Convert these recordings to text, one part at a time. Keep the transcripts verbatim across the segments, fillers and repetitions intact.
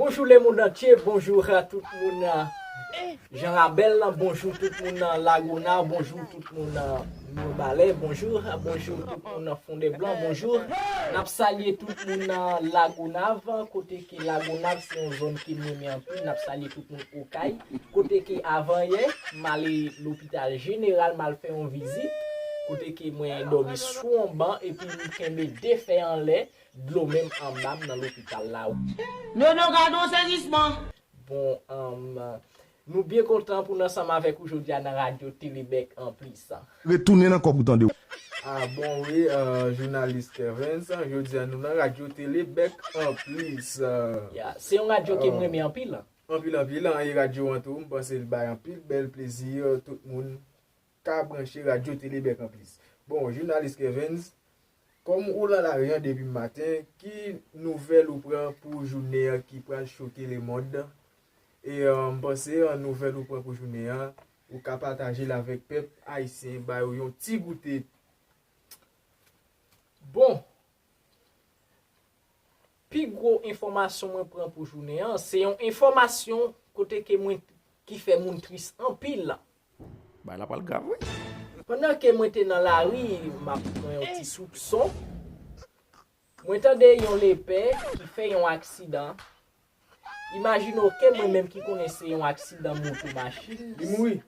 Bonjou le mond antye, bonjou a tout moun nan Jan Rabèl, bonjou tout moun nan Lagonav, bonjou tout moun nan Mibalè, bonjou, bonjou tout moun nan Fondèblan, bonjou. N ap salye tout moun nan Lagonav, kote ke Lagonav se yon zòn ke m renmen anpil, n ap salye tout moun Okay, kote ke avanyè m ale lopital jeneral, m al fè yon vizit, kote ke mwen dòmi sou yon ban epi m kenbe de fè anlè, dlo menm anba m nan lopital la. Nono, gade yon sezisman! Bon, um, nou byen kontan pou n ansanm avèk ou jodi a nan Radyo Tele Bèk An Plis. Retounen nan kòb ou tande. Ah bon wi, euh, jounalis Kervens, jodi a nou nan Radyo Tele Bèk An Plis. Euh, Ya, se yon radyo ke m euh, renmen anpil. Anpil, anpil, an, e radyo an tou, m panse l bay anpil bèl plezi, euh, tout moun ka branche Radyo Tele Bèk An Plis. Bon, jounalis Kervens, kòm ou nan lari an depi maten, ki nouvèl ou pran pou jounen an ki pral choke lemonn? E, euh, m panse, euh, nouvèl ou pran pou jounen an, ou ka pataje l avèk pèp ayisyen, ba yo yon ti goute. Bon, pi gwo enfòmasyon mwen pran pou jounen an, se yon enfòmasyon kote ke mwen, ki fè moun tris anpil. Bagay la pral grav, wi. Pandan ke mwen te nan lari, m ap pran yon ti soupson, mwen tande yon lepè ki fè yon aksidan. Imajine w ke mwen menm ki konnen se yon aksidan moto machin. Li mouri.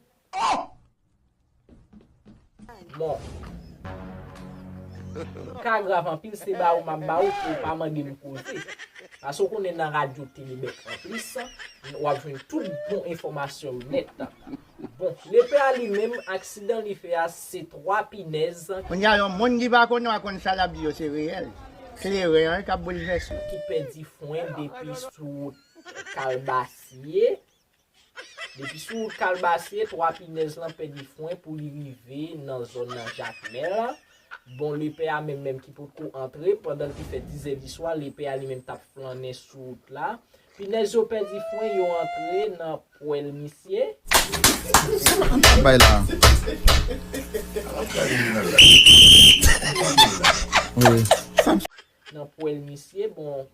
Bon. Ka grav anpil, se ba ou m ap ba ou pou w pa mande m koze. Paske w konnen nan Radyo Tele Bèk An Plis, w ap jwenn tout bon enfòmasyon yo nèt. Bon, lepè a li menm, aksidan li fè a, se twa pinèz. Kounye a, yon moun ki pa konnen, w a konn sa l ap di yo, se reyèl. Kleren an k ap boulvèse w. Ki pèdi fren depi sou wout Kalbasye. Depi sou wout Kalbasye, twa pinèz lan pèdi fren pou li rive nan zòn nan Jakmèl. Bon, lepè a menm menm ki potko antre, pandan l te fè dizè di swa, lepè a li menm t ap flannen sou wout la. Pinèz yo pèdi fren, yo antre nan pwèl misye. Bay la. Wi. Nan pwèl misye, bon,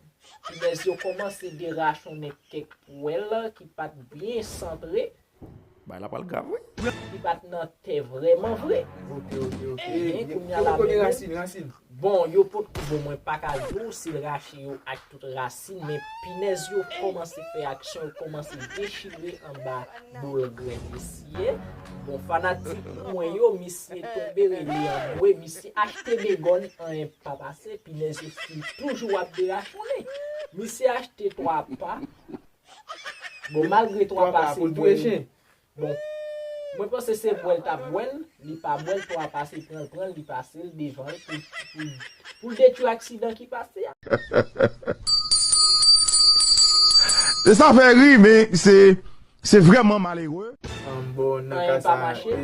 pinèz yo kòmanse derachonnen kèk pwèl ki pa t byen santre. Bagay la pral grav, wi. Li pa t nan tè vrèman vre. Ok, ok, ok. Ebyen, kounye a la menm, bon, yo potko, bon, mwen pa ka di w si l rache yo ak tout rasin, men pinèz yo kòmanse fè aksyon, yo kòmanse dechire anba boul grenn misye. Bon, fanatik mwen yo, misye tonbe rele anmwe, misye achte begòn, anyen pa pase, pinèz yo fin toujou ap derachonnen. Misye achte twa pa, Bon, malgre twa pa se bwè l. Bon, mwen panse se bwè l t ap bwè l, li pa bwè l, twa pa se pran l pran l, li pase l devan l pou, pou, pou l detwi aksidan ki pase a. E sa fè ri, men se, se vrèman malere. Bon, nan ka sa, e,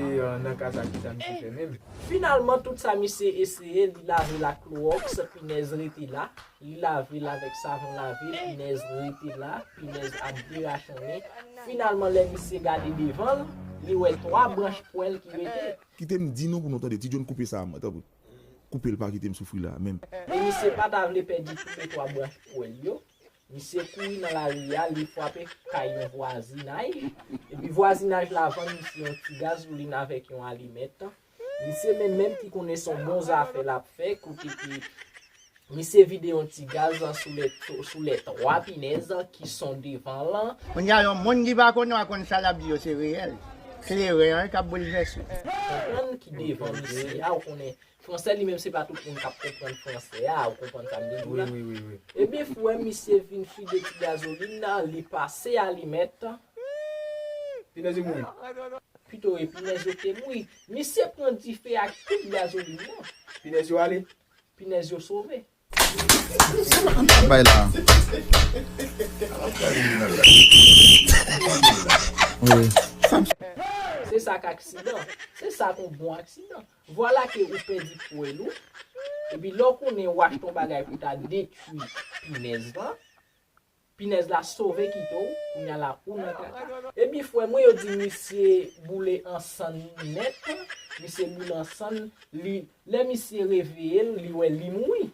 nan ka sa, ki sa misye fè menm? Finalman, tout sa misye eseye, li lave l ak klowòks, pinèz rete la. Li lave l avèk savon lave, pinèz rete la, pinèz ap derachonnen. Finalman, lè misye gade devan l, li wè twa branch pwèl ki rete. Kite m di nou pou nou tande. Ti John, koupe sa, tanpri. Koupe l, pa kite m soufri la, menm. E misye pa ta vle pèdi tout le twa branch pwèl yo. Misye kouri nan lari a, li frape kay yon vwazinaj. Epi vwazinaj la vann misye yon ti gazolin avèk yon alimèt. Misye menm menm ki konnen se yon bon zafè l ap fè, kote ke misye vide yon ti gaz sou lè, sou lè twa pinèz ki son devan l. Kounye a, yon moun ki pa konnen, w a konn sa l ap di yo, se reyèl. Kleren an k ap boulvèse w. Konprann ki devan misye a, ou konnen, fransè li menm se pa tout moun k ap konprann fransè a, ou konprann sa m vle di w la? Wi, wi, wi, wi. Ebyen, frè, misye vin fide ti gazolin nan, li pase alimèt. Pinèz yo mouri. Pito e pinèz yo te mouri. Misye pran dife ak tout gazolin nan. Pinèz yo ale. Pinèz yo sove. Bay la. Wi. Se sa k aksidan. Se sa k yon bon aksidan. Vwala ke ou pèdi pwèl ou. Epi lè w konnen w achte yon bagay pou ta detwi pinèz lan, pinèz la sove kite w, kounye a la ou nan kaka. Epi frè mwen, yo di misye boule an sann nèt, misye boule an sann, li, lè misye reveye l, li wè li mouri.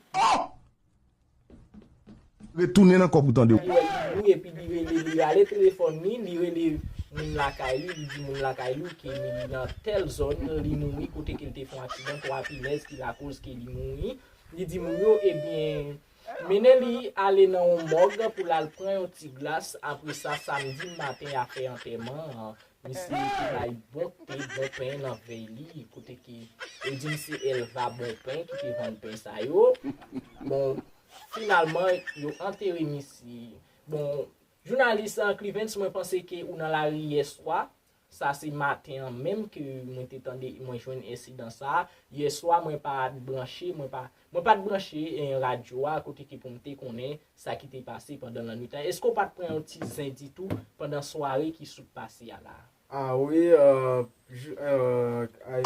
Retounen nan kò pou tande w. Li wè li mouri epi li rele, li rale telefòn li, li rele moun lakay li, li di moun lakay li ke li nan tèl zòn, li mouri kote ke l te fè yon aksidan, twa pinèz ki lakoz ke li mouri. Li di moun yo, ebyen, mennen li ale nan yon mòg pou l al pran yon ti glas. Apre sa, samdi maten, y a fè antèman an. Misye te bay bon te, bon pen nan vèy li, kote ke yo di m se Elva Bonpen ki te vann pen sa yo. Bon, finalman, yo antere misye. Bon, jounalis, uh, Clivens, mwen panse ke ou nan lari yè swa. Sa se maten an menm ke mwen te tande, mwen jwenn ensidan sa. Yè swa, mwen pa t branche, mwen pa, mwen pa t branche, eh, radyo a kote ke pou m te konnen sa ki te pase pandan lannwit la. Èske w pa t pran yon ti zen ditou pandan sware ki sot pase a la? Ah wi, euh, jou- euh, ay-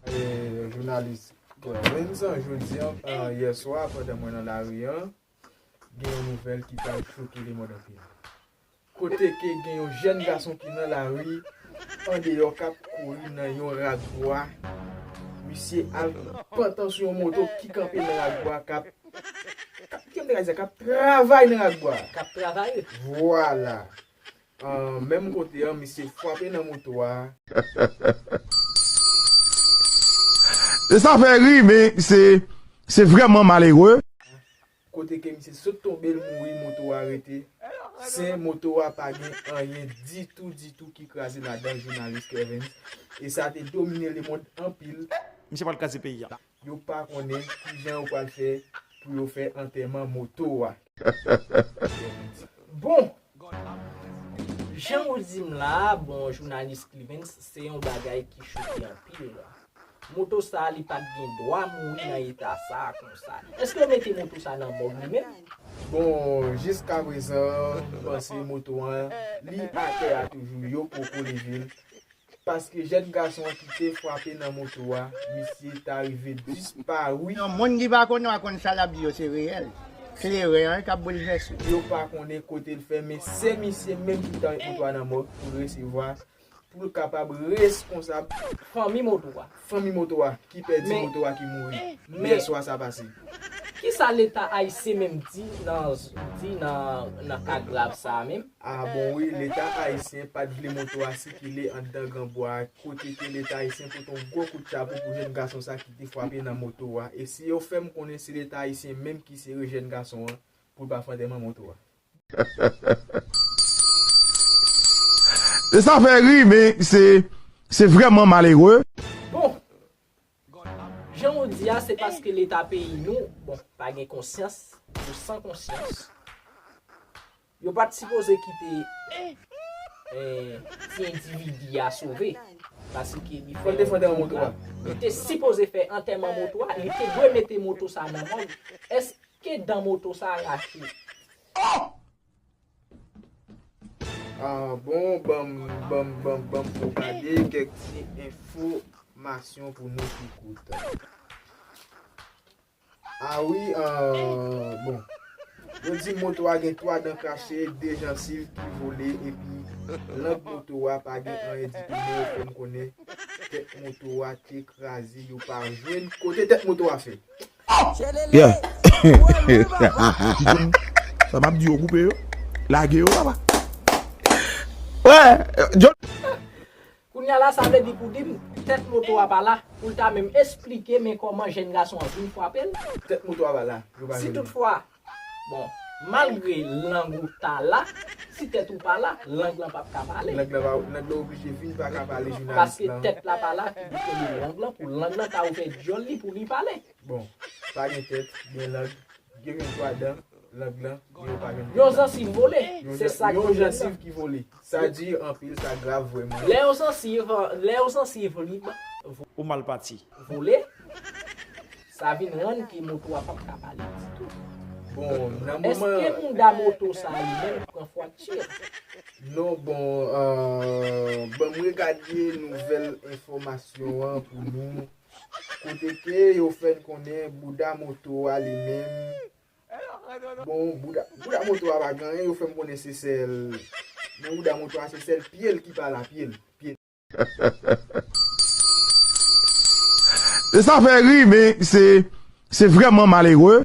eh, jounalis Clemens, jodi an, euh, yè swa, pandan mwen nan lari an, gen yon nouvèl ki pral choke lemonn anpil. Kote ke gen yon jèn gason ki nan lari, andeyò, k ap kouri nan yon rakbwa. Misye al pantan sou yon moto ki kanpe nan rakbwa, k ap, k ap, ki m te ka di sa, k ap travay nan rakbwa. K ap travay? Vwala. Ah, menm kote an, misye frape nan moto a. E sa fè ri, men se, se vrèman malere. Kote ke misye sot tonbe, l mouri, moto a rete. Sen, moto a pa gen anyen ditou, ditou ki kraze ladan l, jounalis Clemens. E sa te domine lemonn anpil. Misye pral kraze peyi a. Yo pa konnen kijan yo pral fè pou yo fè antèman moto a. Bon, jan ou di m la, bon, jounalis Clemens, se yon bagay ki choke anpil. Moto sa, li pa t gen dwa mouri nan eta sa, konsa. Èske yo mete moto sa nan mòg li menm? Bon, jiska prezan, m panse moto an, li atè a toujou, yo poko leve l. Paske jèn gason an ki te frape nan moto a, misye ta rive dispari. Yon moun ki pa konnen w a konn sa l ap di yo se reyèl. Kleren an k ap boulvèse w. Yo pa konnen kote l fè, men se misye menm ki t annik moto a nan mòg pou l resevwa, pou l kapab responsab fanmi moto a. Fanmi moto a ki pèdi moto a, ki mouri yè swa sa pase. Kisa Leta ayisyen menm di nan, di nan, nan ka grav sa a menm? Ah bon, wi, Leta ayisyen pa t vle moto a sikile anndan Granbwa, kote ke Leta ayisyen pote yon gwo kout chapo pou jèn gason sa ki te frape nan moto a. E si yo fè m konnen se Leta ayisyen menm ki sere jèn gason an pou l pa fè antèman moto a. E sa fè ri, men se, se vrèman malere. Bon, jan ou di a, se paske Leta peyi nou, bon, pa gen konsyans, yo san konsyans. Yo pa t sipoze kite, eh, ti endividi a sove. Paske li fè yon kout la. Li te sipoze fè antèman moto a, li te dwe mete moto sa nan mòg. Èske dan moto sa rache? Ah bon, ban m, ban m, ban m, ban m pwopage kèk ti enfòmasyon pou nou ki koute. Ah wi, ah, bon. Yo di moto a gen twa dan krache, de jansiv ki vole, epi lang moto a pa gen anyen ditou, men yo fè m konnen tèt moto a te kraze, yo pa jwenn kote tèt moto a fè. Yeah. Sa m ap di yo, koupe yo. Lage yo, papa. Wè, John. Kounye a la, sa vle di pou di m, tèt moto a pa la, pou l ta menm esplike men kòman jèn gason an vin frape l. Tèt moto a pa la, yo pa jwenn li. Si toutfwa, bon, malgre lang ou ta la, si tèt ou pa la, lang lan p ap ka pale. Lang lan pa, lang lan oblije vin pa ka pale, jounalis lan. Paske tèt la pa la, ki pou konnen lang lan, pou lang lan ta ouvè dyòl li pou li pale. Bon, pa gen tèt, gen lang, gen twa dan, lang lan, men yo pa jwenn tèt la. Yon jansiv vole, se sa k vole. Yon jansiv ki vole. Sa di anpil, sa grav vrèman. Lè yon jansiv, lè yon jansiv lib vo- Ou mal pati. Vole, sa vin rann ke moto a p ap ka pale ditou. Bon, nan moman. Èske mouda moto sa li menm pran fwakti? Non, bon, euh, ban m regade nouvèl enfòmasyon an pou nou. Kote ke yo fè n konnen bouda moto a li menm. Bon, bouda, bouda moto a pa gen anyen, yo fè m konnen se sèl. Men bouda moto a se sèl pye l ki pa la, pye l, pye l. E sa fè ri, men se, se vrèman malere.